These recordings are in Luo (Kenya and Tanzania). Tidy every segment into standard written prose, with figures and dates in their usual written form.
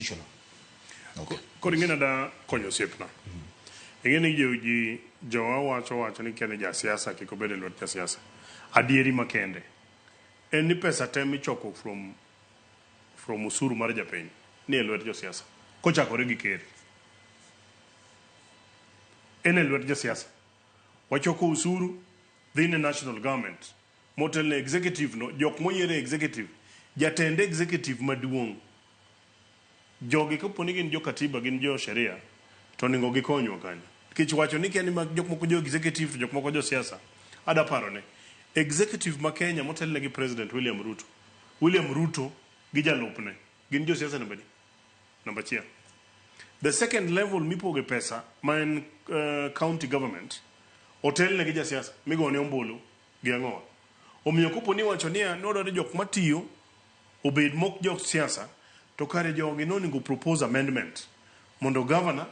Constitutional. Okay. Koro ing'e nada konyo osiepna. Ing'e ni ji jowa wacho wacho ni kia ni jasiasa kik obed e lwet jasiasa. Adieri makende en ni pesa te michoko from usuru mar japiny ni e lwet josiasa kochakore gi ker. En e lwet josiasa. Wachoko usuru dhi ne national government motel ne executive no jok moyier e executive jatend executive maduong' jogi kapo ni gin jo katiba gin jo sheria to onego gikonywa kanyo nikech wacho ni kia ni mag jok moko jo executive to jok moko jo siasa ada paro ne executive ma Kenya motelne gi President William Ruto, William Ruto gi jalupne gin jo siasa namba adi? Namba achiel. The second level mipoge pesa ma en county government otelne gi jasiasa migone ombulu gi ang'owa. Omiyo kopo ni iwacho niya ni wadwaro ni jok matiyo obed mok jok siasa to kare jogi nonego propose amendment mondo governor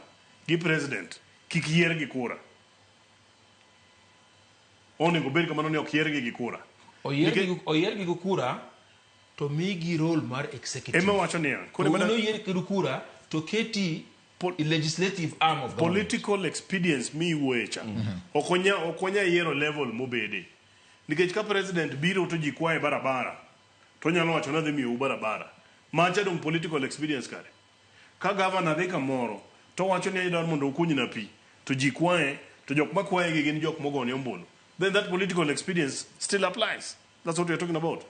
gi president kik yier gi kura. Onego obed kamano ni ok yier gi gi kura. Oyier gi gi kura to migi role mar executive. Ema wacho niya, koro ema oyier gi kura to keti i legislative arm of government. Political expedience mi iwuoye cha. Ok onya yiero level mobede. Nikech ka president biro to ji kwaye barabara to onyalo wacho ni adhi miyou barabara. Macha dong political expedience kare. Ka governor dhi kamoro to owacho ni adwaro mondo ukunyna pi to ji kwaye to jok makwaye gi gin jok mogone ombulu. Then that political expedience still applies. That's what we are talking about.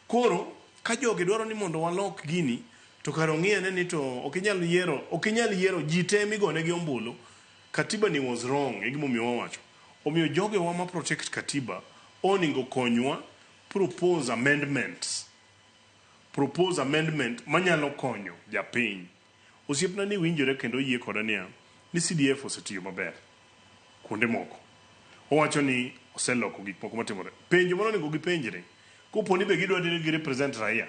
Koro ka jogi dwaro ni mondo walok gini to kare ong'i ane ni to ok inyal yiero ok inyal yiero ji te migone gi ombulu. Katiba ni was wrong e gimomiyo wawacho. Omiyo jogewa ma protect katiba oningo konywa propose amendments. Propose amendment manyalo konyo japiny. Osiepna ni winjore kendo oyie koda niya ni CDF osetiyo maber kuonde moko. Owacho ni oseloko gik moko matimore. Penjo mane onego gipenjre, kopo ni be gidwa ni gi represent raia,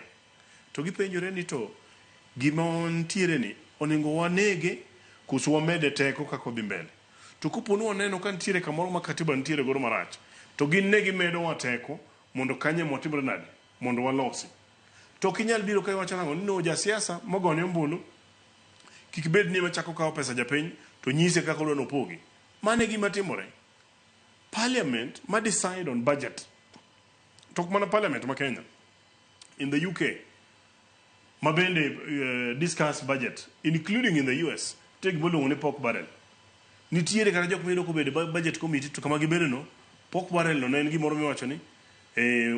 to gipenjore ni to gima ntiere ni onego wanege koso wamede teko kaka odhi mbele. To kopo ni waneno ka nitiere kamoro ma katiba nitiere godo marach, to gin ne gimedowa teko mondo kanyo ema watimre nade? Mondo walosi. To ok inyal biro ka iwacho nang'o ni no jasiasa mogone ombulu kik bed ni ema chako kawo pesa japiny to nyise kaka odwa nopogi. Mano e gima timore. Parliament ma decide on budget. To ok mana parliament ma Kenya. In the UK ma bende discuss budget including in the US nitie gima iluongo ni pork barrel. Nitiere kata jok miyudo kobedo e budget committee to kama gibedo no pork barrel no ne en gimoro miwacho ni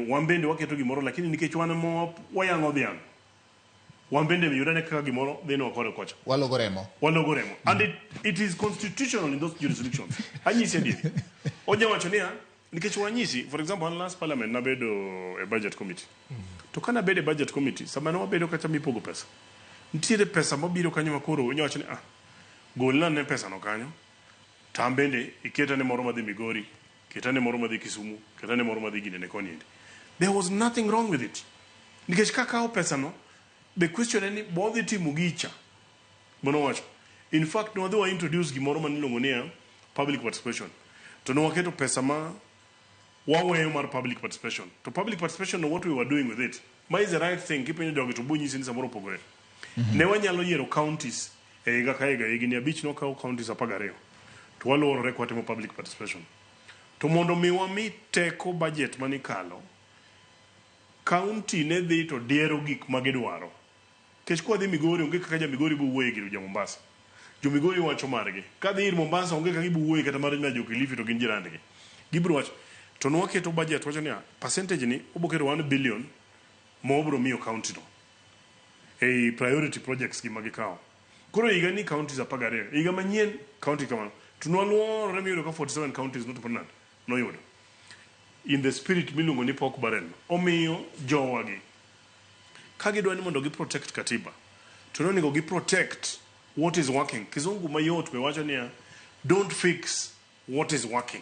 wan bende waketo gimoro lakini nikech wan ema wayang'o dhiang' wan bende yudane kaka gimoro dhinwa kore kocha. Walogo remo. Walogo remo. And it is constitutional in those jurisdictions. Anyisi adieri. Oja wacho niya, nikech wanyisi, for example, an last parliament nabedo e budget committee. To ka nabedo e budget committee, sama ne wabedo kacha mipogo pesa, nitiere pesa mabiro kanyo ma koro inya wacho ni ah, golna ne pesa no kanyo, to an bende iketane moro madhi Migori, ketane moro madhi Kisumu, ketane moro madhi ginene koni endi. There was nothing wrong with it. Nikech kakawo pesa no, the question en ni bodhi timo gicha. Mano wacho. In fact, ne wadhi wa introduce gimoro mane iluongo niya public participation. To ne waketo pesa ma waweyo mar public participation. To public participation no what we were doing with it, ma is the right thing, kipenjo jogi to bonyisi ni samoro opogore. Ne wanyalo yiero counties e higa ka higa, higni abich nokawo counties 12. To waluorore kwatimo public participation. To mondo mi wami teko budget manikalo, county ne dhi to diero gik ma gidwaro. Nikech kwadhi Migori onge kaka ja Migori bo wuoye gi jo Mombasa. Jo Migori wacho margi. Kadhi ir Mombasa onge kaka gibo wuoye kata mar jo Kilifi to gin jirandgi. Gibiro wacho. To nwaketo budget wacho niya, percentage ni obo keto 1 billion ma wabiro miyo county no. Ei priority projects gi ma gikawo. Koro higa ni counties 12. Higa manyien county kamano. To nwaluorore miyudo ka 47 counties notimo nade? Noyudo. In the spirit miluongo ni pork barrel. Omiyo jowagi ka gidwa ni mondo gi protect katiba to nonego gi protect what is working. Kizungu mayot be wacho niya, don't fix what is working.